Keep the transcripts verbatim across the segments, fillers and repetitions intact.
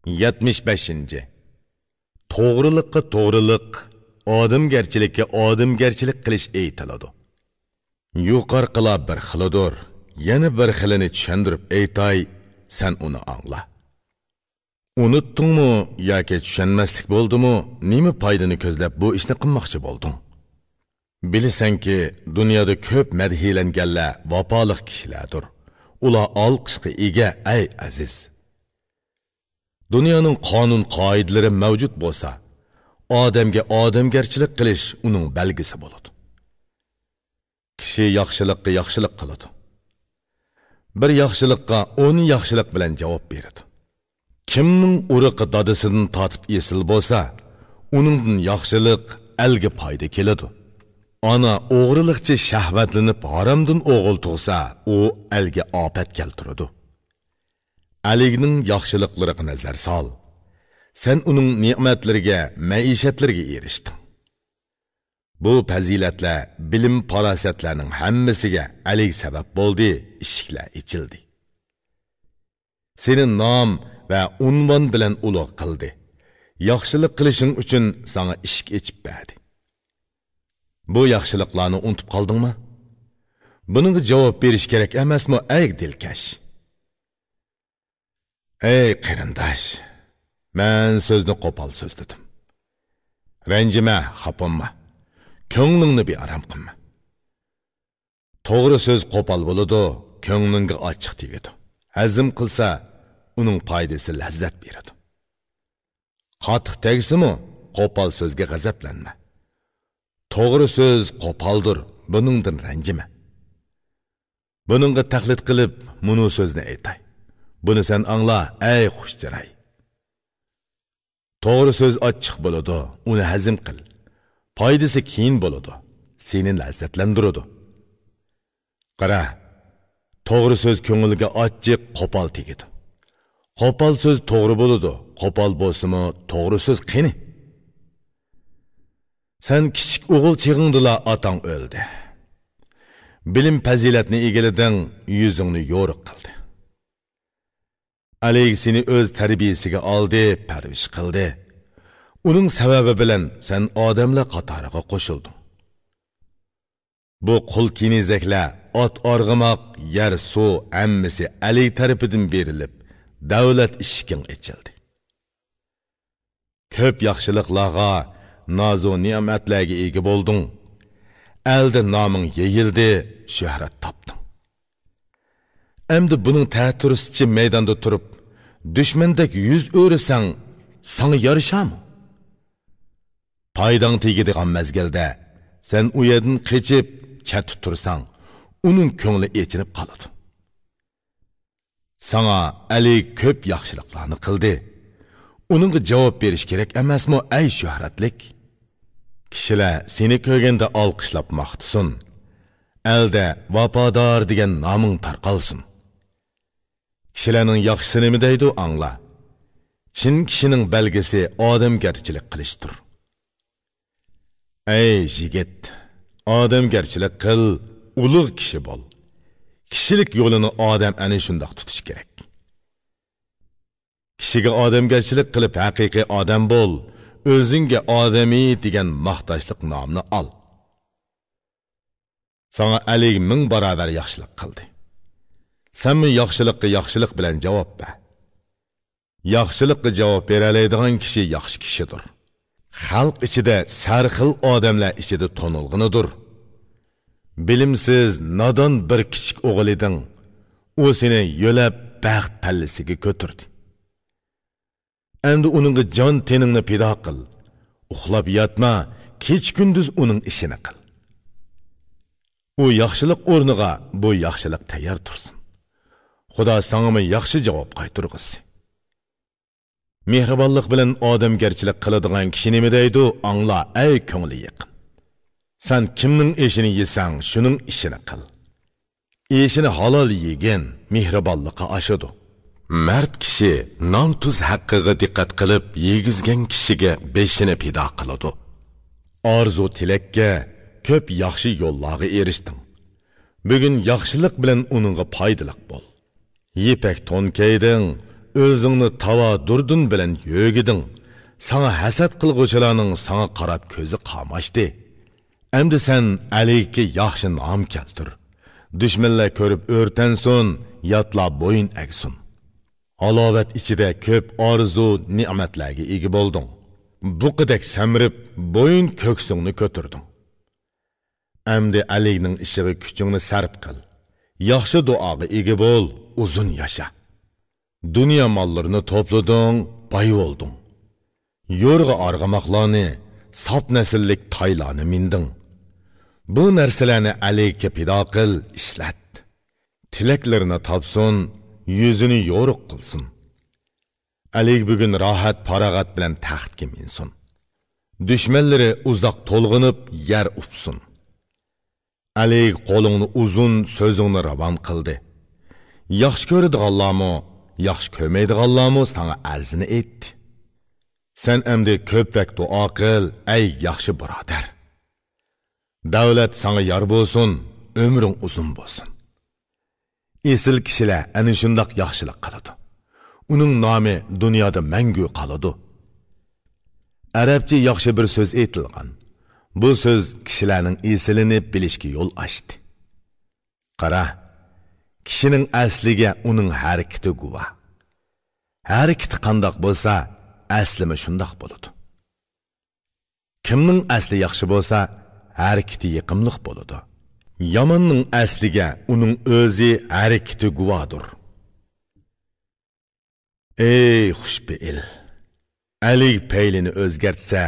يەتمىش بەشىنچى. توغرىلىققا توغرىلىق، ئادەمگەرچىلىككە ئادەمگەرچىلىك قىلىش ئېيتىلىدۇ. يۇقىرىقىلار بىر خىلىدۇر، يەنە بىر خىلىنى چۈشەندۈرۈپ ئېيتاي، سەن ئۇنى ئاڭلا. ئۇنتتۇڭمۇ ياكى چۈشەنمەسلىك بولدىمۇ، نېمە پايدىنى كۆزلەپ بۇ ئىشنى قىلماقچى بولدۇڭ؟ بىلىسەنكى، دۇنيادا كۆپ مەدھىيەلەنگەنلەر ۋاپالىق كىشىلەردۇر. ئۇلار ئالقىشقا ئىگە، ئەي ئەزىز! دۇنيانىڭ قانۇن-قائىدىلىرى مەۋجۇت بولسا، ئادەمگە ئادەمگەرچىلىك قىلىش ئۇنىڭ بەلگىسى بولىدۇ. كىشى ياخشىلىققا ياخشىلىق قىلىدۇ. بىر ياخشىلىققا ئون ياخشىلىق بىلەن جاۋاب بېرىدۇ. كىمنىڭ ئۇرۇقى دادىسىدىن تارتىپ ئېسىل بولسا، ئۇنىڭدىن ياخشىلىق ئەلگە پايدا كېلىدۇ. ئانا ئوغرىلىقچە شەھۋەتلىنىپ ھارامدىن ئوغۇل تۇغسا، ئۇ ئەلگە ئاپەت كەلتۈرىدۇ. ئەلىگنىڭ ياخشىلىقلىرىغا نەزەر سال. سەن ئۇنىڭ نېمەتلىرىگە، مەئىشەتلىرىگە ئېرىشتىڭ. بۇ پەزىلەتلەر، بىلىم-پاراسەتلەرنىڭ ھەممىسىگە ئەلىگ سەۋەب بولدى، ئىشىكلەر ئېچىلدى. سېنى نام ۋە ئۇنۋان بىلەن ئۇلۇغ قىلدى. ياخشىلىق قىلىشىڭ ئۈچۈن ساڭا ئىشىك ئېچىپ بەردى. بۇ ياخشىلىقلارنى ئۇنتۇپ قالدىڭمۇ؟ بۇنىڭغا جاۋاب بېرىش كېرەك ئەمەسمۇ، ئەي دىلكەش؟ ئەي قېرىنداش، مەن سۆزنى قوپال سۆزلىدىم. رەنجىمە، خاپا بولما. كۆڭلۈڭنى بىئارام قىلما. توغرا سۆز قوپال بولىدۇ، كۆڭلۈڭگە ئاچچىق تېگىدۇ. ھەزىم قىلسا، ئۇنىڭ پايدىسى لەززەت بېرىدۇ. قاتتىق تەگسىمۇ، قوپال سۆزگە غەزەپلەنمە. توغرا سۆز قوپالدۇر، بۇنىڭدىن رەنجىمە. بۇنىڭغا تەقلىد قىلىپ، مۇنۇ سۆزنى ئېيتاي. بۇنى سەن ئاڭلا، ئەي خۇش چىراي! توغرا سۆز ئاچچىق بولىدۇ، ئۇنى ھەزىم قىل. پايدىسى كېيىن بولىدۇ، سېنى لەززەتلەندۈرىدۇ. قارا، توغرا سۆز كۆڭۈلگە ئاچچىق، قوپال تېگىدۇ. قوپال سۆز توغرا بولىدۇ، قوپال بولسىمۇ توغرا سۆز قېنى؟ سەن كىچىك ئوغۇل چېغىڭدىلا ئاتاڭ ئۆلدى. بىلىم-پەزىلەتنى ئىگىلىدىڭ، يۈزۈڭنى يورۇق قىلدى. ئەلىگ سېنى ئۆز تەربىيىسىگە ئالدى، پەرۋىش قىلدى. ئۇنىڭ سەۋەبى بىلەن سەن ئادەملەر قاتارىغا قوشۇلدۇڭ. بۇ قۇل كېنىزەكلەر، ئات ئارغىماق، يەر، سۇ ھەممىسى ئەلىگ تەرىپىدىن بېرىلىپ، دەۋلەت ئىشىكىڭ ئېچىلدى. كۆپ ياخشىلىقلارغا، نازۇ نېمەتلەرگە ئىگە بولدۇڭ. ئەلدە نامىڭ يېيىلدى، شۆھرەت تاپتىڭ. ئەمدى بۇنىڭ تەتۈرىسىچە مەيداندا تۇرۇپ، دۈشمەندەك يۈز ئۆرۈسەڭ، ساڭا يارىشارمۇ؟ پايداڭ تېگىدىغان مەزگىلدە، سەن ئۇ يەردىن قېچىپ، چەتتە تۇرساڭ، ئۇنىڭ كۆڭلى ئېچىنىپ قالىدۇ. ساڭا ئەلىگ كۆپ ياخشىلىقلارنى قىلدى. ئۇنىڭغا جاۋاب بېرىش كېرەك ئەمەسمۇ، ئەي شۆھرەتلىك؟ كىشىلەر سېنى كۆرگەندە ئالقىشلاپ ماختىسۇن. ئەلدە ۋاپادار دېگەن نامىڭ تارقالسۇن. كىشىلەرنىڭ ياخشىسى نېمە دەيدۇ، ئاڭلا. چىن كىشىنىڭ بەلگىسى ئادەمگەرچىلىك قىلىشتۇر. ئەي يىگىت، ئادەمگەرچىلىك قىل، ئۇلۇغ كىشى بول. كىشىلىك يولىنى ئادەم ئەنە شۇنداق تۇتۇش كېرەك. كىشىگە ئادەمگەرچىلىك قىلىپ ھەقىقىي ئادەم بول، ئۆزۈڭگە ئادەمىي دېگەن ماختاشلىق نامنى ئال. ساڭا ئەلىگ مىڭ باراۋەر ياخشىلىق قىلدى. سەنمۇ ياخشىلىققا ياخشىلىق بىلەن جاۋاب بەر. ياخشىلىققا جاۋاب بېرەلەيدىغان كىشى ياخشى كىشىدۇر. خەلق ئىچىدە سەرخىل ئادەملەر ئىچىدە تونۇلغىنىدۇر. بىلىمسىز، نادان بىر كىچىك ئوغۇل ئىدىڭ. ئۇ سېنى يۆلەپ بەخت پەللىسىگە كۆتۈردى. ئەمدى ئۇنىڭغا جان-تېنىڭنى پىدا قىل. ئۇخلاپ ياتما، كېچە-كۈندۈز ئۇنىڭ ئىشىنى قىل. ئۇ ياخشىلىق ئورنىغا بۇ ياخشىلىق تەييار تۇرسۇن. خۇدا ساڭىمۇ ياخشى جاۋاب قايتۇرغۇسى. مېھرىبانلىق بىلەن ئادەمگەرچىلىك قىلىدىغان كىشى نېمە دەيدۇ، ئاڭلا، ئەي كۆڭلى يېقىن. سەن كىمنىڭ ئېشىنى يېسەڭ، شۇنىڭ ئىشىنى قىل. ئېشىنى ھالال يېگىن، مېھرىبانلىقى ئاشىدۇ. مەرد كىشى نان-تۇز ھەققىگە دىققەت قىلىپ، يېگۈزگەن كىشىگە بېشىنى پىدا قىلىدۇ. ئارزۇ-تىلەككە، كۆپ ياخشى يوللارغا ئېرىشتىڭ. بۈگۈن ياخشىلىق بىلەن ئۇنىڭغا پايدىلىق بول. يىپەك تون كىيدىڭ، ئۆزۈڭنى تاۋا دۇردۇن بىلەن يۆگىدىڭ. ساڭا ھەسەت قىلغۇچىلارنىڭ ساڭا قاراپ كۆزى قاماشتى. ئەمدى سەن ئەلىگە ياخشى نام كەلتۈر. دۈشمەنلەر كۆرۈپ ئۆرتەنسۇن، ياتلار بويۇن ئەگسۇن. ھالاۋەت ئىچىدە كۆپ ئارزۇ نېمەتلەرگە ئىگە بولدۇڭ. بۇقىدەك سەمرىپ، بويۇن كۆكسۈڭنى كۆتۈردۈڭ. ئەمدى ئەلىگنىڭ ئىشىغا كۈچۈڭنى سەرپ قىل. ياخشى دۇئاغا ئىگە بول، ئۇزۇن ياشا. دۇنيا ماللىرىنى توپلىدىڭ، باي بولدۇڭ. يورغا ئارغىماقلارنى، ساپ نەسىللىك تايلارنى مىندىڭ. بۇ نەرسىلەرنى ئەلىگە پىدا قىل، ئىشلەت. تىلەكلىرىنى تاپسۇن، يۈزىنى يورۇق قىلسۇن. ئەلىگ بۈگۈن راھەت-پاراغەت بىلەن تەختكە مىنسۇن. دۈشمەنلىرى ئۇزاق تولغىنىپ يەر ئۇپسۇن. ئەلىگ قولۇڭنى ئۇزۇن، سۆزۈڭنى راۋان قىلدى. ياخشى كۆرىدىغانلارمۇ، ياخشى كۆرمەيدىغانلارمۇ ساڭا ئەرزىنى ئېيتتى. سەن ئەمدى كۆپرەك دۇئا قىل، ئەي ياخشى بۇرادەر. دەۋلەت ساڭا يار بولسۇن، ئۆمرۈڭ ئۇزۇن بولسۇن. ئېسىل كىشىلەر ئەنە شۇنداق ياخشىلىق قىلىدۇ. ئۇنىڭ نامى دۇنيادا مەڭگۈ قالىدۇ. ئەرەبچە ياخشى بىر سۆز ئېيتىلغان. بۇ سۆز كىشىلەرنىڭ ئېسىلىنى بىلىشكە يول ئاچتى. قارا، كىشىنىڭ ئەسلىگە ئۇنىڭ ھەرىكىتى گۇۋاھ. ھەرىكىتى قانداق بولسا، ئەسلىمۇ شۇنداق بولىدۇ. كىمنىڭ ئەسلى ياخشى بولسا، ھەرىكىتى يېقىملىق بولىدۇ. ياماننىڭ ئەسلىگە ئۇنىڭ ئۆزى ھەرىكىتى گۇۋاھدۇر. ئەي خۇشپېئىل! ئەلىگ پەيلىنى ئۆزگەرتسە،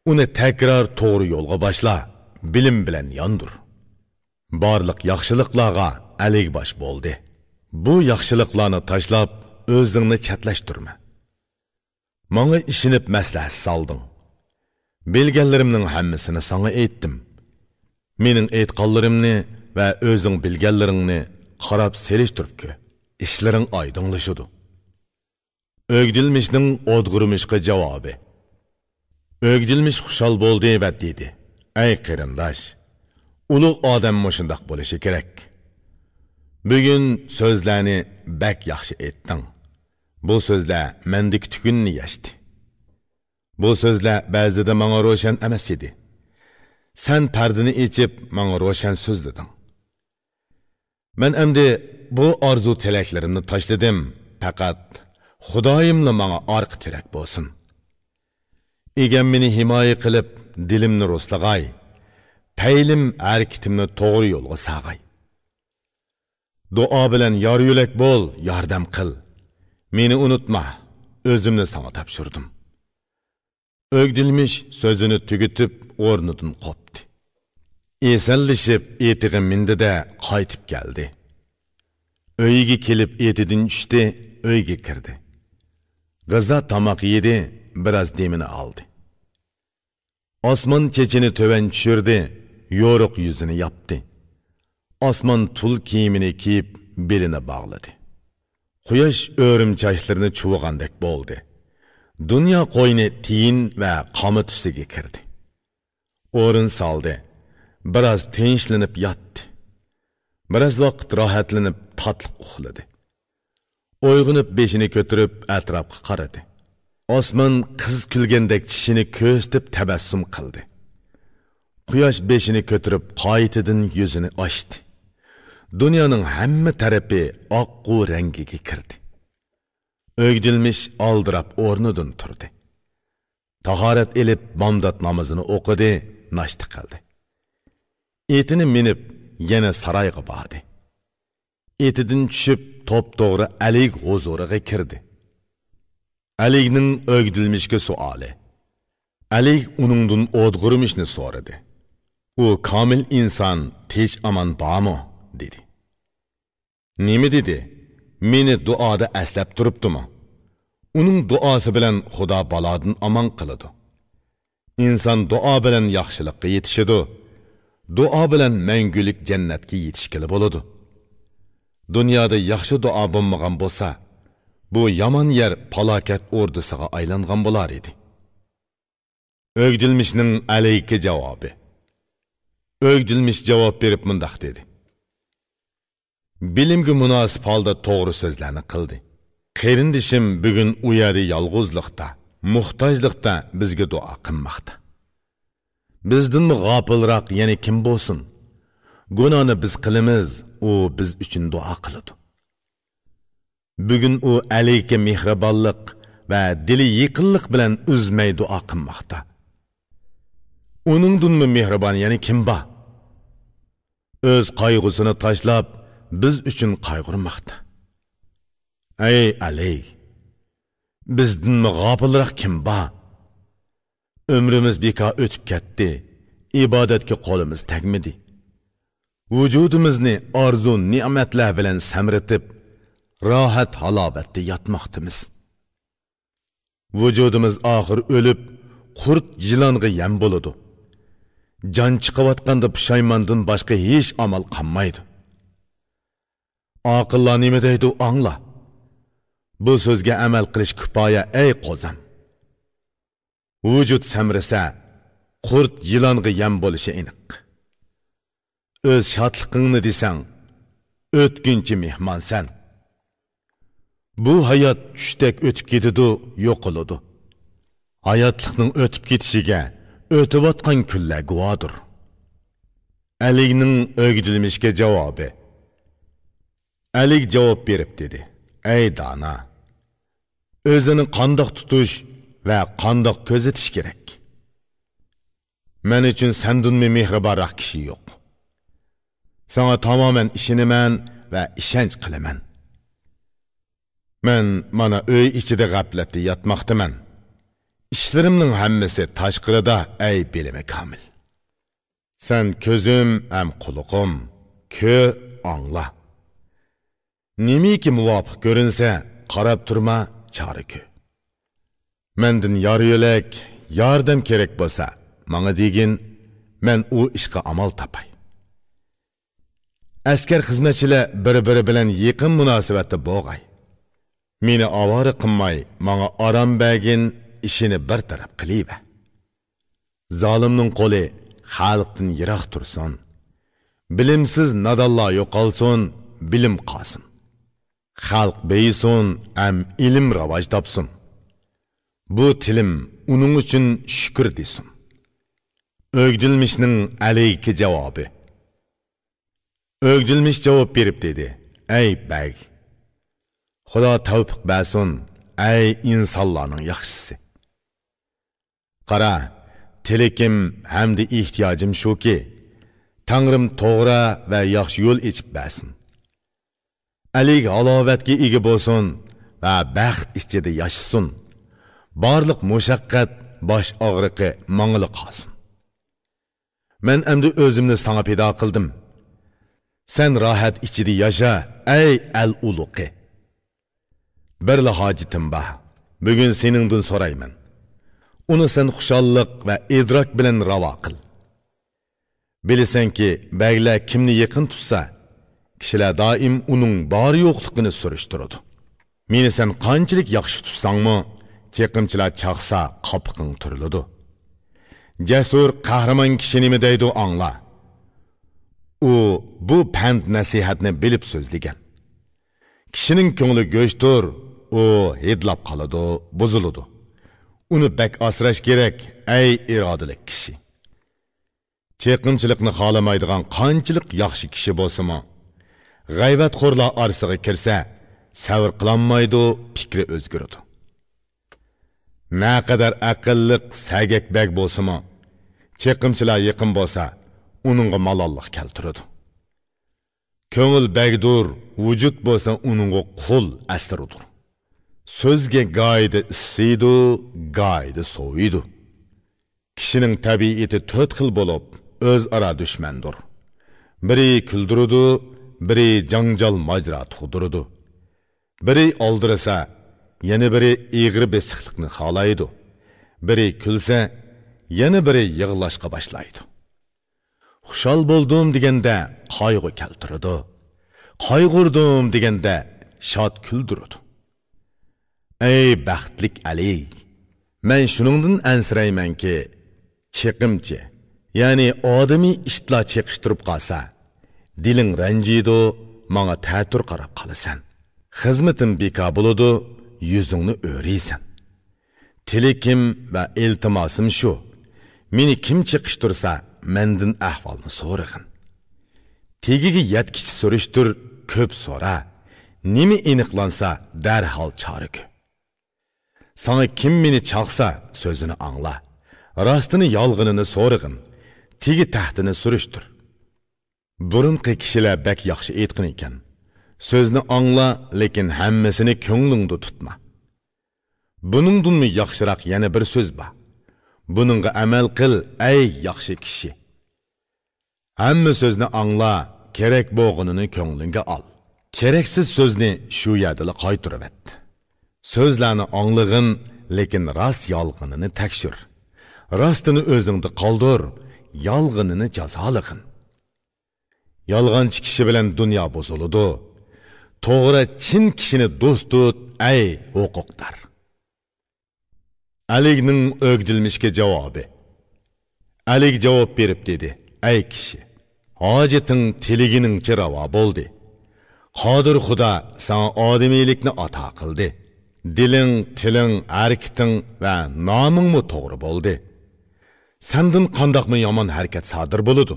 ئۇنى تەكرار توغرا يولغا باشلا، بىلىم بىلەن ياندۇر. بارلىق ياخشىلىقلارغا ئەلىگ باش بولدى. بۇ ياخشىلىقلارنى تاشلاپ، ئۆزۈڭنى چەتلەشتۈرمە. ماڭا ئىشىنىپ مەسلىھەت سالدىڭ. بىلگەنلىرىمنىڭ ھەممىسىنى ساڭا ئېيتتىم. مېنىڭ ئېيتقانلىرىمنى ۋە ئۆزۈڭ بىلگەنلىرىڭنى قاراپ سېلىشتۇرۇپ كۆر. ئىشلىرىڭ ئايدىڭلىشىدۇ. ئۆگدىلمىشنىڭ ئودغۇرمىشقا جاۋابى. ئۆگدىلمىش خۇشال بولدى ۋە دېدى: ئەي قېرىنداش، ئۇلۇغ ئادەم مۇشۇنداق بولۇشى كېرەك. بۈگۈن سۆزلەرنى بەك ياخشى ئېيتتىڭ. بۇ سۆزلەر مەندىكى تۈگۈننى يەشتى. بۇ سۆزلەر بەزىدە ماڭا روشەن ئەمەس ئىدى. سەن پەردىنى ئېچىپ، ماڭا روشەن سۆزلىدىڭ. مەن ئەمدى بۇ ئارزۇ تىلەكلىرىمنى تاشلىدىم، پەقەت خۇدايىملا ماڭا ئارقا تىرەك بولسۇن. ئىگەم مېنى ھىمايە قىلىپ، دىلىمنى رۇسلىغاي، پەيلىم ھەرىكىتىمنى توغرا يولغا ساغاي. دۇئا بىلەن يار يۆلەك بول، ياردەم قىل. مېنى ئۇنتۇما، ئۆزۈمنى ساڭا تاپشۇردۇم. ئۆگدىلمىش سۆزىنى تۈگىتىپ، ئورنىدىن قوپتى. ئېسەنلىشىپ، ئېتىغا مىندى-دە، قايتىپ كەلدى. ئۆيىگە كېلىپ، ئېتىدىن چۈشتى، ئۆيگە كىردى. غىزا تاماق يېدى، بىراز دېمىنى ئالدى. ئاسمان چېچىنى تۆۋەن چۈشۈردى، يورۇق يۈزىنى ياپتى. ئاسمان تۇل كىيىمىنى كىيىپ، بېلىنى باغلىدى. قۇياش ئۆرۈم چاچلىرىنى چۇۋۇغاندەك بولدى. دۇنيا قوينى تىيىن ۋە قاما تۈسىگە كىردى. ئورۇن سالدى. بىراز تىنچلىنىپ ياتتى. بىراز ۋاقىت راھەتلىنىپ، تاتلىق ئۇخلىدى. ئويغىنىپ، بېشىنى كۆتۈرۈپ، ئەتراپقا قارىدى. ئاسمان قىز كۈلگەندەك چىشىنى كۆرسىتىپ تەبەسسۇم قىلدى. قۇياش بېشىنى كۆتۈرۈپ، قايتىدىن يۈزىنى ئاچتى. دۇنيانىڭ ھەممە تەرىپى ئاققۇ رەڭگىگە كىردى. ئۆگدۈلمىش ئالدىراپ ئورنىدىن تۇردى. تاھارەت ئېلىپ، بامدات نامىزىنى ئوقۇدى، ناشتا قىلدى. ئېتىنى مىنىپ، يەنە سارايغا باردى. ئېتىدىن چۈشۈپ، توپتوغرا ئەلىگ ھۇزۇرىغا كىردى. ئەلىگنىڭ ئۆگدۈلمىشكە سوئالى. ئەلىگ ئۇنىڭدىن ئودغۇرمىشنى سورىدى. ئۇ كامىل ئىنسان، تىنچ-ئامان بارمۇ؟ دېدى. نېمە دېدى؟ مېنى دۇئادا ئەسلەپ تۇرۇپتۇمۇ؟ ئۇنىڭ دۇئاسى بىلەن خۇدا بالادىن ئامان قىلىدۇ. ئىنسان دۇئا بىلەن ياخشىلىققا يېتىشىدۇ. دۇئا بىلەن مەڭگۈلۈك جەننەتكە يېتىشكىلى بولىدۇ. دۇنيادا ياخشى دۇئا بولمىغان بولسا، بۇ يامان يەر پالاكەت ئوردىسىغا ئايلانغان بولار ئىدى. ئۆگدۈلمىشنىڭ ئەلەيكە جاۋابى. ئۆگدۈلمىش جاۋاب بېرىپ مۇنداق دېدى: بىلىمگە مۇناسىپ ھالدا توغرا سۆزلەرنى قىلدى. قېرىندىشىم بۈگۈن ئۇ يەردە يالغۇزلۇقتا، موھتاجلىقتا بىزگە دۇئا قىلماقتا. بىزدىنمۇ غاپىلراق يەنە كىم بولسۇن؟ گۇناھنى بىز قىلىمىز، ئۇ بىز ئۈچۈن دۇئا قىلىدۇ. بۈگۈن ئۇ ئەلىگە مېھرىبانلىق ۋە دىلى يېقىنلىق بىلەن ئۈزمەي دۇئا قىلماقتا. ئۇنىڭدىنمۇ مېھرىبان يەنە كىم بار؟ ئۆز قايغۇسىنى تاشلاپ، بىز ئۈچۈن قايغۇرماقتا. ئەي ئەلى! بىزدىنمۇ غاپىلراق كىم بار؟ ئۆمرىمىز بىكار ئۆتۈپ كەتتى، ئىبادەتكە قولىمىز تەگمىدى. ۋۇجۇدىمىزنى ئارزۇ نېمەتلەر بىلەن سەمرىتىپ، راھەت ھالاۋەتتە ياتماقتىمىز. ۋۇجۇدىمىز ئاخىر ئۆلۈپ، قۇرت يىلانغا يەم بولىدۇ. جان چىقىۋاتقاندا پۇشايماندىن باشقا ھېچ ئامال قالمايدۇ. ئاقىللار نېمە دەيدۇ، ئاڭلا. بۇ سۆزگە ئەمەل قىلىش كۇپايە، ئەي قوزام. ۋۇجۇد سەمرىسە، قۇرت يىلانغا يەم بولۇشى ئېنىق. ئۆز شادلىقىڭنى دېسەڭ، ئۆتكۈنچى مېھمانسەن. بۇ ھايات چۈشتەك ئۆتۈپ كېتىدۇ، يوقىلىدۇ. ھاياتلىقنىڭ ئۆتۈپ كېتىشىگە ئۆتۈۋاتقان كۈنلەر گۇۋاھدۇر. ئەلىگنىڭ ئۆگدۈلمىشكە جاۋابى. ئەلىگ جاۋاب بېرىپ دېدى: ئەي دانا! ئۆزىنى قانداق تۇتۇش ۋە قانداق كۆزىتىش كېرەك؟ مەن ئۈچۈن سەندىنمۇ مېھرىبانراق كىشى يوق. ساڭا تامامەن ئىشىنىمەن ۋە ئىشەنچ قىلىمەن. مەن مانا ئۆي ئىچىدە غەپلەتتە ياتماقتىمەن. ئىشلىرىمنىڭ ھەممىسى تاشقىرىدا، ئەي بىلىمى كامىل. سەن كۆزۈم ھەم قۇلىقىم، كۆ، ئاڭلا. نېمىكى مۇۋاپىق كۆرۈنسە، قاراپ تۇرما، چارە كۆ. مەندىن يار يۆلەك، ياردەم كېرەك بولسا، ماڭا دېگىن، مەن ئۇ ئىشقا ئامال تاپاي. ئەسكەر خىزمەتچىلەر بىر-بىرى بىلەن يېقىن مۇناسىۋەتتە بولغاي. مېنى ئاۋارە قىلماي، ماڭا ئارام بەرگىن، ئىشىنى بىر تەرەپ قىلىۋەر. زالىمنىڭ قولى خەلقتىن يىراق تۇرسۇن. بىلىمسىز نادانلار يوقالسۇن، بىلىم قالسۇن. خەلق بېيىسۇن ھەم ئىلىم راۋاج تاپسۇن. بۇ تىلىم ئۇنىڭ ئۈچۈن شۈكۈر دېسۇن. ئۆگدۈلمىشنىڭ ئەلەيكى جاۋابى. ئۆگدۈلمىش جاۋاب بېرىپ دېدى: ئەي بەگ! خۇدا تەۋپىق بەرسۇن، ئەي ئىنسانلارنىڭ ياخشىسى! قارا، تىلىكىم ھەمدە ئېھتىياجىم شۇكى، تەڭرىم توغرا ۋە ياخشى يول ئېچىپ بەرسۇن. ئەلىگ ھالاۋەتكە ئىگە بولسۇن ۋە بەخت ئىچىدە ياشىسۇن. بارلىق مۇشەققەت، باش ئاغرىقى ماڭىلا قالسۇن. مەن ئەمدى ئۆزۈمنى ساڭا پىدا قىلدىم. سەن راھەت ئىچىدە ياشا، ئەي ئەل ئۇلۇقى! بىرلا ھاجىتىم بار. بۈگۈن سېنىڭدىن سورايمەن. ئۇنى سەن خۇشاللىق ۋە ئىدراك بىلەن راۋا قىل. بىلىسەنكى، بەگلەر كىمنى يېقىن تۇتسا، كىشىلەر دائىم ئۇنىڭ بار-يوقلۇقىنى سۈرۈشتۈرىدۇ. مېنى سەن قانچىلىك ياخشى تۇتساڭمۇ، چېقىمچىلار چاقسا قاپىقىڭ تۈرۈلىدۇ. جەسۇر، قەھرىمان كىشى نېمە دەيدۇ، ئاڭلا. ئۇ بۇ پەند-نەسىھەتنى بىلىپ سۆزلىگەن. كىشىنىڭ كۆڭلى گۆشتۇر، ئۇ ھىدلاپ قالىدۇ، بۇزۇلىدۇ. ئۇنى بەك ئاسراش كېرەك، ئەي ئىرادىلىك كىشى! چېقىمچىلىقنى خالىمايدىغان قانچىلىك ياخشى كىشى بولسىمۇ، غەيۋەتخورلار ئارىسىغا كىرسە، سەۋر قىلالمايدۇ، پىكرى ئۆزگىرىدۇ. نەقەدەر ئەقىللىق، سەگەك بەگ بولسىمۇ، چېقىمچىلار يېقىن بولسا، ئۇنىڭغا مالاللىق كەلتۈرىدۇ. كۆڭۈل بەگدۇر، ۋۇجۇد بولسا ئۇنىڭغا قۇل، ئەسىردۇر. سۆزگە گايىدا ئىسسىيدۇ، گايىدا سوۋۇيدۇ. كىشىنىڭ تەبىئىتى تۆت خىل بولۇپ، ئۆزئارا دۈشمەندۇر. بىرى كۈلدۈرىدۇ، بىرى جاڭجال ماجىرا تۇغدۇرىدۇ. بىرى ئالدىرىسا، يەنە بىرى ئېغىر بېسىقلىقنى خالايدۇ. بىرى كۈلسە، يەنە بىرى يىغلاشقا باشلايدۇ. خۇشال بولدۇم دېگەندە قايغۇ كەلتۈرىدۇ. قايغۇردۇم دېگەندە شاد كۈلدۈرىدۇ. ئەي بەختلىك ئەلى! مەن شۇنىڭدىن ئەنسىرەيمەنكى، چېقىمچى، يەنى ئادىمىي ئىتلار چېقىشتۇرۇپ قالسا، دىلىڭ رەنجىيدۇ، ماڭا تەتۈر قاراپ قالىسەن. خىزمىتىم بىكار بولىدۇ، يۈزۈڭنى ئۆرۈيسەن. تىلىكىم ۋە ئىلتىماسىم شۇ، مېنى كىم چېقىشتۇرسا، مەندىن ئەھۋالنى سورىغىن. تېگىگە يەتكىچە سۈرۈشتۈر، كۆپ سورا، نېمە ئېنىقلانسا، دەرھال چارە كۆر. ساڭا كىم مېنى چاقسا، سۆزىنى ئاڭلا. راستىنى يالغىنىنى سورىغىن. تېگى تەختىنى سۈرۈشتۈر. بۇرۇنقى كىشىلەر بەك ياخشى ئېيتقىنىكەن، سۆزنى ئاڭلا، لېكىن ھەممىسىنى كۆڭلۈڭدە تۇتما. بۇنىڭدىنمۇ ياخشىراق يەنە بىر سۆز بار. بۇنىڭغا ئەمەل قىل، ئەي ياخشى كىشى. ھەممە سۆزنى ئاڭلا، كېرەك بولغىنىنى كۆڭلۈڭگە ئال. كېرەكسىز سۆزنى شۇ يەردىلا قايتۇرۇۋەت. سۆزلەرنى ئاڭلىغىن، لېكىن راست يالغىنىنى تەكشۈر. راستىنى ئۆزۈڭدە قالدۇر، يالغىنىنى جازالىغىن. يالغانچى كىشى بىلەن دۇنيا بۇزۇلىدۇ. توغرا، چىن كىشىنى دوست تۇت، ئەي ھوقۇقدار. ئەلىگنىڭ ئۆگدۈلمىشكە جاۋابى. ئەلىگ جاۋاب بېرىپ دېدى: ئەي كىشى، ھاجىتىڭ تىلىگىنىڭچە راۋا بولدى. قادىر خۇدا ساڭا ئادىمىيلىكنى ئاتا قىلدى. دىلىڭ، تىلىڭ، ھەرىكىتىڭ ۋە نامىڭمۇ توغرا بولدى. سەندىن قانداقمۇ يامان ھەرىكەت سادىر بولىدۇ؟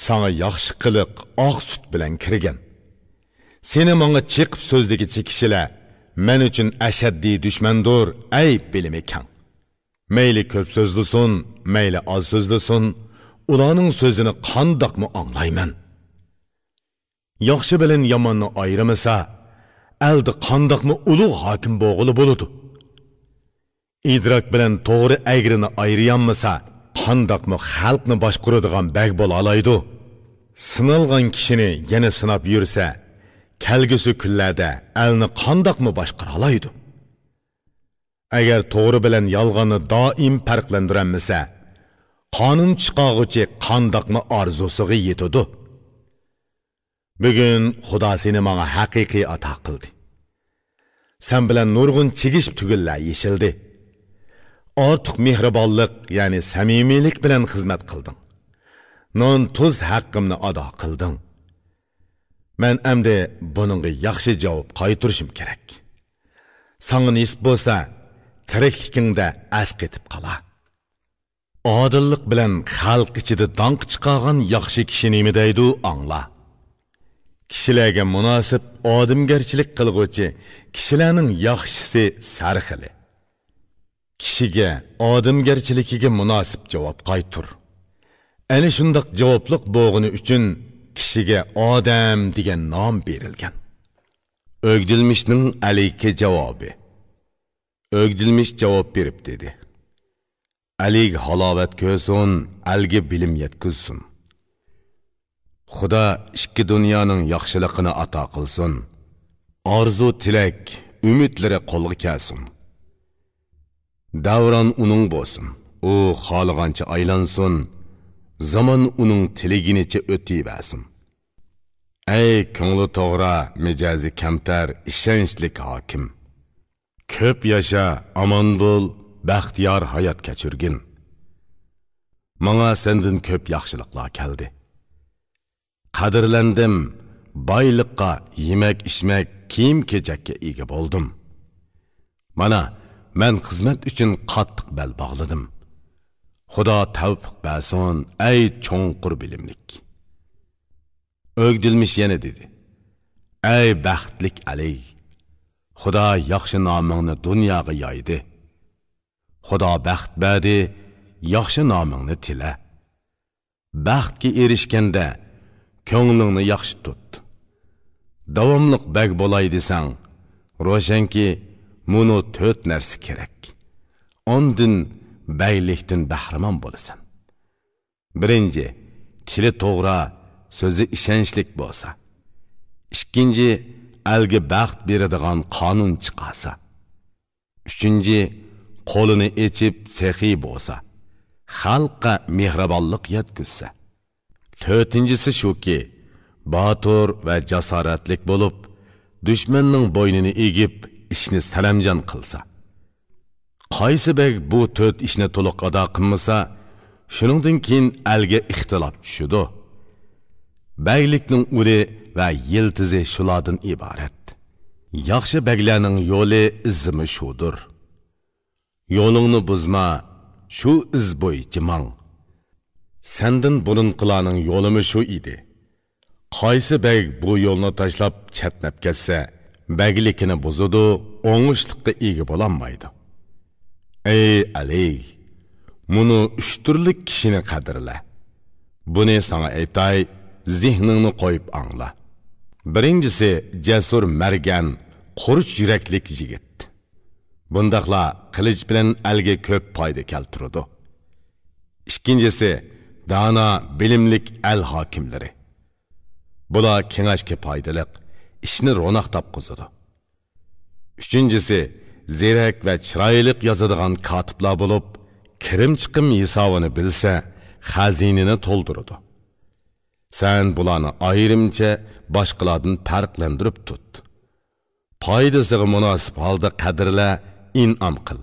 ساڭا ياخشى قىلىق ئاق سۈت بىلەن كىرگەن. سېنى ماڭا چېقىپ سۆزلىگۈچى كىشىلەر مەن ئۈچۈن ئەشەددىي دۈشمەندۇر، ئەي بىلىمى كەڭ. مەيلى كۆپ سۆزلىسۇن، مەيلى ئاز سۆزلىسۇن، ئۇلارنىڭ سۆزىنى قانداقمۇ ئاڭلايمەن؟ ياخشى بىلەن ياماننى ئايرىمىسا، ئەلدە قانداقمۇ ئۇلۇغ ھاكىم بولغىلى بولىدۇ؟ ئىدراك بىلەن توغرا ئەگرىنى ئايرىيالمىسا، قانداقمۇ خەلقنى باشقۇرىدىغان بەگ بولالايدۇ؟ سىنالغان كىشىنى يەنە سىناپ يۈرسە، كەلگۈسى كۈنلەردە ئەلنى قانداقمۇ باشقۇرالايدۇ؟ ئەگەر توغرا بىلەن يالغاننى دائىم پەرقلەندۈرەلمىسە، قانۇن چىقارغۇچى قانداقمۇ ئارزۇسىغا يېتىدۇ؟ بۈگۈن خۇدا سېنى ماڭا ھەقىقىي ئاتا قىلدى. سەن بىلەن نۇرغۇن چىگىش تۈگۈنلەر يېشىلدى. ئارتۇق مېھرىبانلىق، يەنى سەمىمىيلىك بىلەن خىزمەت قىلدىڭ. نان-تۇز ھەققىمنى ئادا قىلدىڭ. مەن ئەمدى بۇنىڭغا ياخشى جاۋاب قايتۇرۇشۇم كېرەك. ساڭا نېسىپ بولسا، تىرىكلىكىڭدە ئەسقېتىپ قالا. ئادىللىق بىلەن خەلق ئىچىدە داڭقى چىقارغان ياخشى كىشى نېمە دەيدۇ، ئاڭلا. كىشىلەرگە مۇناسىپ ئادەمگەرچىلىك قىلغۇچى كىشىلەرنىڭ ياخشىسى سەرخىلى. كىشىگە ئادەمگەرچىلىكىگە مۇناسىپ جاۋاب قايتۇر. ئەنە شۇنداق جاۋابلىق بولغىنى ئۈچۈن كىشىگە ئادەم دېگەن نام بېرىلگەن. ئۆگدۈلمىشنىڭ ئەلىگە جاۋابى. ئۆگدۈلمىش جاۋاب بېرىپ دېدى: ئەلىگ ھالاۋەت كۆرسۇن، ئەلگە بىلىم يەتكۈزسۇن. خۇدا ئىككى دۇنيانىڭ ياخشىلىقىنى ئاتا قىلسۇن. ئارزۇ تىلەك، ئۈمىدلىرى قولغا كەلسۇن. دەۋران ئۇنىڭ بولسۇن، ئۇ خالىغانچە ئايلانسۇن. زامان ئۇنىڭ تىلىگىنىچە ئۆتۈۋەرسۇن. ئەي كۆڭلى توغرا، مىجەزى كەمتەر، ئىشەنچلىك ھاكىم. كۆپ ياشا، ئامان بول، بەختىيار ھايات كەچۈرگىن. ماڭا سەندىن كۆپ ياخشىلىقلار كەلدى. قەدىرلەندىم، بايلىققا، يېمەك-ئىچمەك، كىيىم-كېچەككە ئىگە بولدۇم. مانا، مەن خىزمەت ئۈچۈن قاتتىق بەل باغلىدىم. خۇدا تەۋپىق بەرسۇن، ئەي چوڭقۇر بىلىملىك. ئۆگدۈلمىش يەنە دېدى: ئەي بەختلىك ئەلىگ! خۇدا ياخشى نامىڭنى دۇنياغا يايدى. خۇدا بەخت بەردى، ياخشى نامىڭنى تىلە. بەختكە ئېرىشكەندە، كۆڭلۈڭنى ياخشى تۇت. داۋاملىق بەگ بولاي دېسەڭ، روشەنكى، مۇنۇ تۆت نەرسە كېرەك. ئاندىن بەگلىكتىن بەھرىمەن بولىسەن. بىرىنچى، تىلى توغرا، سۆزى ئىشەنچلىك بولسا. ئىككىنچى، ئەلگە بەخت بېرىدىغان قانۇن چىقارسا. ئۈچىنچى، قولىنى ئېچىپ سېخىي بولسا، خەلققە مېھرىبانلىق يەتكۈزسە. تۆتىنچىسى شۇكى، باتۇر ۋە جاسارەتلىك بولۇپ، دۈشمەننىڭ بوينىنى ئېگىپ، ئىشنى سەرەمجان قىلسا. قايسى بەگ بۇ تۆت ئىشنى تولۇق ئادا قىلمىسا، شۇنىڭدىن كېيىن ئەلگە ئىختىلاپ چۈشىدۇ. بەگلىكنىڭ ئۇلى ۋە يىلتىزى شۇلاردىن ئىبارەت. ياخشى بەگلەرنىڭ يولى ئىزىمۇ شۇدۇر. يولۇڭنى بۇزما، شۇ ئىز بويىچە ماڭ. سەندىن بۇرۇنقىلارنىڭ يولىمۇ شۇ ئىدى. قايسى بەگ بۇ يولنى تاشلاپ چەتنەپ كەتسە، بەگلىكىنى بۇزىدۇ، ئوڭۇشلۇققا ئىگە بولالمايدۇ. ئەي ئەلى، مۇنۇ ئۈچ تۈرلۈك كىشىنى قەدىرلە. بۇنى ساڭا ئېيتاي، زېھنىڭنى قويۇپ ئاڭلا. بىرىنچىسى جەسۇر مەرگەن، قۇرۇچ يۈرەكلىك يىگىت. بۇنداقلار قىلىچ بىلەن ئەلگە كۆپ پايدا كەلتۈرىدۇ. ئىككىنچىسى، دانا، بىلىملىك ئەل ھاكىملىرى. بۇلار كېڭەشكە پايدىلىق، ئىشنى روناق تاپقۇزىدۇ. ئۈچىنچىسى، زېرەك ۋە چىرايلىق يازىدىغان كاتىپلار بولۇپ، كىرىم چىقىم ھېسابىنى بىلسە، خەزىنىنى تولدۇرىدۇ. سەن بۇلارنى ئايرىمچە باشقىلاردىن پەرقلەندۈرۈپ تۇت. پايدىسىغا مۇناسىپ ھالدا قەدىرلە، ئىنئام قىل.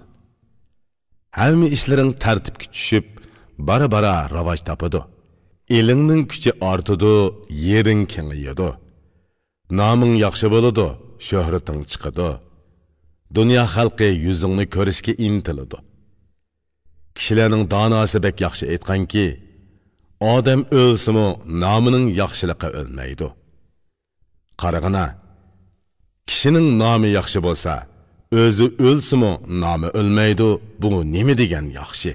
ھەممە ئىشلىرىڭ تەرتىپكە چۈشۈپ، بارا-بارا راۋاج تاپىدۇ. ئېلىڭنىڭ كۈچى ئارتىدۇ، يېرىڭ كېڭىيىدۇ. نامىڭ ياخشى بولىدۇ، شۆھرىتىڭ چىقىدۇ. دۇنيا خەلقى يۈزۈڭنى كۆرۈشكە ئىنتىلىدۇ. كىشىلەرنىڭ داناسى بەك ياخشى ئېيتقانكى، ئادەم ئۆلسىمۇ نامىنىڭ ياخشىلىقى ئۆلمەيدۇ. قارىغىنا، كىشىنىڭ نامى ياخشى بولسا، ئۆزى ئۆلسىمۇ نامى ئۆلمەيدۇ، بۇ نېمە دېگەن ياخشى؟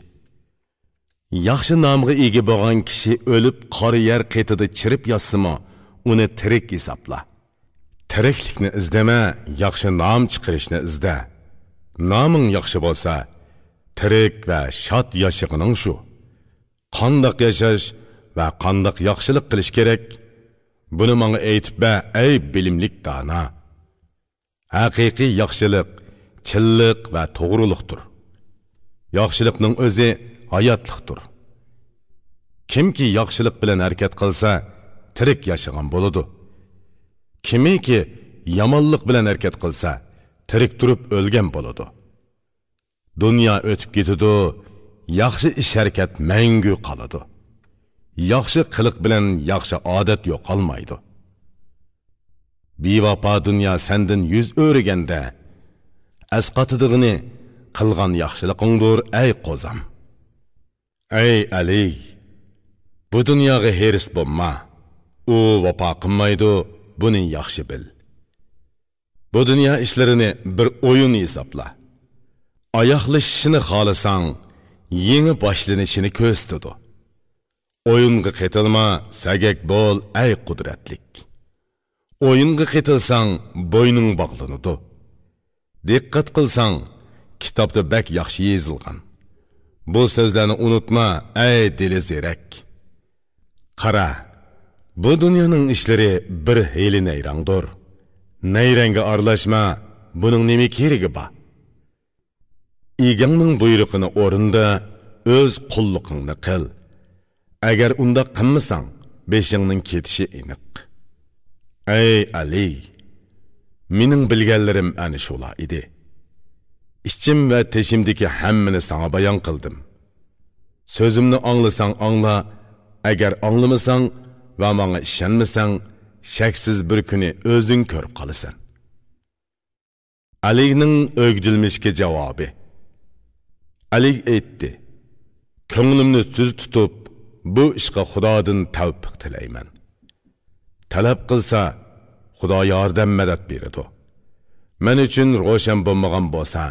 ياخشى نامغا ئىگە بولغان كىشى ئۆلۈپ قارا يەر قېتىدا چىرىپ ياتسىمۇ، ئۇنى تىرىك ھېسابلا. تىرىكلىكنى ئىزدەمە، ياخشى نام چىقىرىشنى ئىزدە. نامىڭ ياخشى بولسا، تىرىك ۋە شاد ياشىغىنىڭ شۇ. قانداق ياشاش ۋە قانداق ياخشىلىق قىلىش كېرەك؟ بۇنى ماڭا ئېيتىپ بەر، ئەي بىلىملىك دانا. ھەقىقىي ياخشىلىق چىنلىق ۋە توغرۇلۇقتۇر. ياخشىلىقنىڭ ئۆزى ھاياتلىقتۇر. كىمكى ياخشىلىق بىلەن ھەرىكەت قىلسا، تىرىك ياشىغان بولىدۇ. كىمكى يامانلىق بىلەن ھەرىكەت قىلسا، تىرىك تۇرۇپ ئۆلگەن بولىدۇ. دۇنيا ئۆتۈپ كېتىدۇ، ياخشى ئىش-ھەرىكەت مەڭگۈ قالىدۇ. ياخشى قىلىق بىلەن ياخشى ئادەت يوقالمايدۇ. بىۋاپا دۇنيا سەندىن يۈز ئۆرۈگەندە، ئەسقاتىدىغىنى قىلغان ياخشىلىقىڭدۇر، ئەي قوزام. ئەي ئەلى، بۇ دۇنياغا ھېرىس بولما. ئۇ ۋاپا قىلمايدۇ، بۇنى ياخشى بىل. بۇ دۇنيا ئىشلىرىنى بىر ئويۇن ھېسابلا. ئاياغلىشىشىنى خالىساڭ، يېڭى باشلىنىشىنى كۆرسىتىدۇ. ئويۇنغا قېتىلما، سەگەك بول، ئەي قۇدرەتلىك. ئويۇنغا قېتىلساڭ، بوينۇڭ باغلىنىدۇ. دىققەت قىلساڭ، كىتابتا بەك ياخشى يېزىلغان. بۇ سۆزلەرنى ئۇنتۇما، ئەي دىلى زېرەك. قارا، بۇ دۇنيانىڭ ئىشلىرى بىر ھىيلە نەيرەڭدۇر. نەيرەڭگە ئارىلاشما، بۇنىڭ نېمە كېرىكى بار؟ ئىگەڭنىڭ بۇيرۇقىنى ئورۇندا، ئۆز قۇللۇقۇڭنى قىل. ئەگەر ئۇنداق قىلمىساڭ، بېشىڭنىڭ كېتىشى ئېنىق. ئەي ئەلى، مېنىڭ بىلگەنلىرىم ئەنە شۇلار ئىدى. ئىچىم ۋە تېشىمدىكى ھەممىنى ساڭا بايان قىلدىم. سۆزۈمنى ئاڭلىساڭ ئاڭلا، ئەگەر ئاڭلىمىساڭ ۋە ماڭا ئىشەنمىسەڭ، شەكسىز بىر كۈنى ئۆزۈڭ كۆرۈپ قالىسەن. ئەلىنىڭ ئۆگدۈلمىشكە جاۋابى. ئەلى ئېيتتى: كۆڭلۈمنى تۈز تۇتۇپ، بۇ ئىشقا خۇدادىن تەۋپىق تىلەيمەن. تەلەپ قىلسا، خۇدا ياردەم مەدەت بېرىدۇ. مەن ئۈچۈن روشەن بولمىغان بولسا،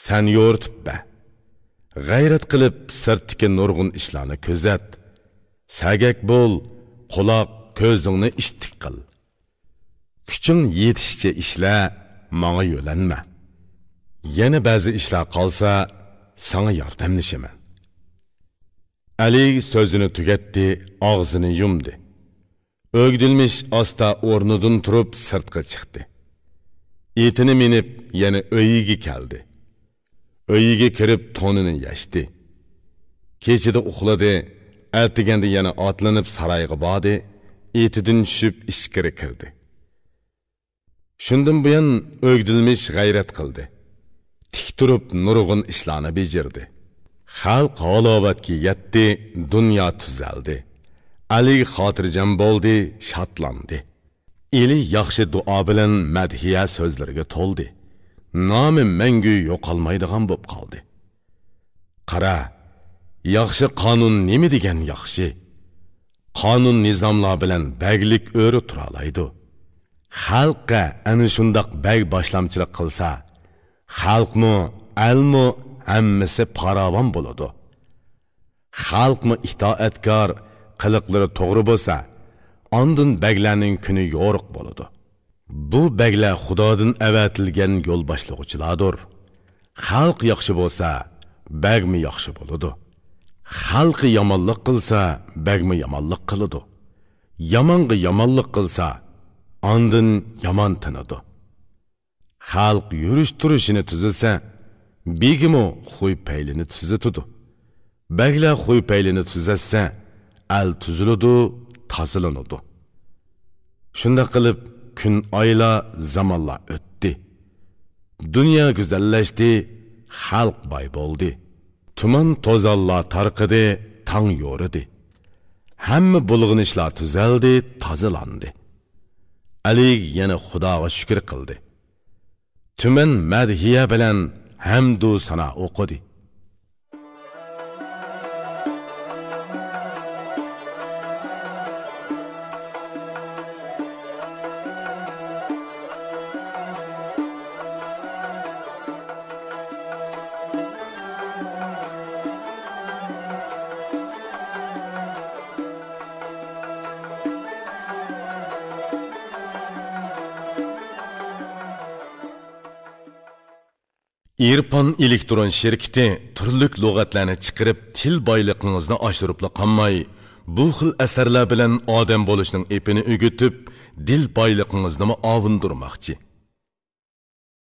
سەن يورۇتۇپ بەر. غەيرەت قىلىپ، سىرتتىكى نۇرغۇن ئىشلارنى كۆزەت. سەگەك بول، قۇلاق، كۆزۈڭنى ئىتتىك قىل. كۈچۈڭ يېتىشىچە ئىشلە، ماڭا يۆلەنمە. يەنە بەزى ئىشلار قالسا، ساڭا ياردەملىشىمەن. ئەلى سۆزىنى تۈگەتتى، ئاغزىنى يۇمدى. ئۆگدۈلمىش ئاستا ئورنىدىن تۇرۇپ سىرتقا چىقتى. ئېتىنى مىنىپ، يەنە ئۆيىگە كەلدى. ئۆيىگە كىرىپ تونىنى يەشتى. كېچىدە ئۇخلىدى، ئەتىگەندە يەنە ئاتلىنىپ سارايغا باردى، ئېتىدىن چۈشۈپ ئىچكىرى كىردى. شۇندىن بۇيان ئۆگدۈلمىش غەيرەت قىلدى. تىك تۇرۇپ نۇرغۇن ئىشلارنى بېجىردى. خەلق ھالاۋەتكە يەتتى، دۇنيا تۈزەلدى. ئەلى خاتىرجەم بولدى، شادلاندى. ئېلى ياخشى دۇئا بىلەن مەدھىيە سۆزلىرىگە تولدى. نامى مەڭگۈ يوقالمايدىغان بوپ قالدى. قارا، ياخشى قانۇن نېمە دېگەن ياخشى؟ قانۇن نىزاملار بىلەن بەگلىك ئۆرە تۇرالايدۇ. خەلققە ئەنە شۇنداق بەگ باشلامچىلىق قىلسا، خەلقمۇ، ئەلمۇ ھەممىسى پاراۋان بولىدۇ. خەلقمۇ ئىتائەتكار، قىلىقلىرى توغرا بولسا، ئاندىن بەگلەرنىڭ كۈنى يورۇق بولىدۇ. بۇ بەگلەر خۇدادىن ئەۋەتىلگەن يول باشلىغۇچىلاردۇر. خەلق ياخشى بولسا، بەگمۇ ياخشى بولىدۇ. خەلقى يامانلىق قىلسا، بەگمۇ يامانلىق قىلىدۇ. يامانغا يامانلىق قىلسا، ئاندىن يامان تىنىدۇ. خەلق يۈرۈش-تۇرۇشىنى تۈزىسە، بېگىمۇ خۇي-پەيلىنى تۈزىتىدۇ. بەگلەر خۇي-پەيلىنى تۈزەتسە، ئەل تۈزۈلىدۇ، تازىلىنىدۇ. شۇنداق قىلىپ، كۈن، ئايلار، زامانلار ئۆتتى. دۇنيا گۈزەللەشتى، خەلق باي بولدى. تۇمان-توزانلار تارقىدى، تاڭ يورۇدى. ھەممە بۇلغىنىشلار تۈزەلدى، تازىلاندى. ئەلى يەنە خۇداغا شۈكۈر قىلدى. تۈمەن مەدھىيە بىلەن ھەمدۇ سانا ئوقۇدى. ئىرپان ئېلېكترون شىركىتى تۈرلۈك لۇغەتلەرنى چىقىرىپ، تىل بايلىقىڭىزنى ئاشۇرۇپلا قالماي، بۇ خىل ئەسەرلەر بىلەن ئادەم بولۇشنىڭ ئېپىنى ئۆگىتىپ، دىل بايلىقىڭىزنىمۇ ئاۋۇندۇرماقچى.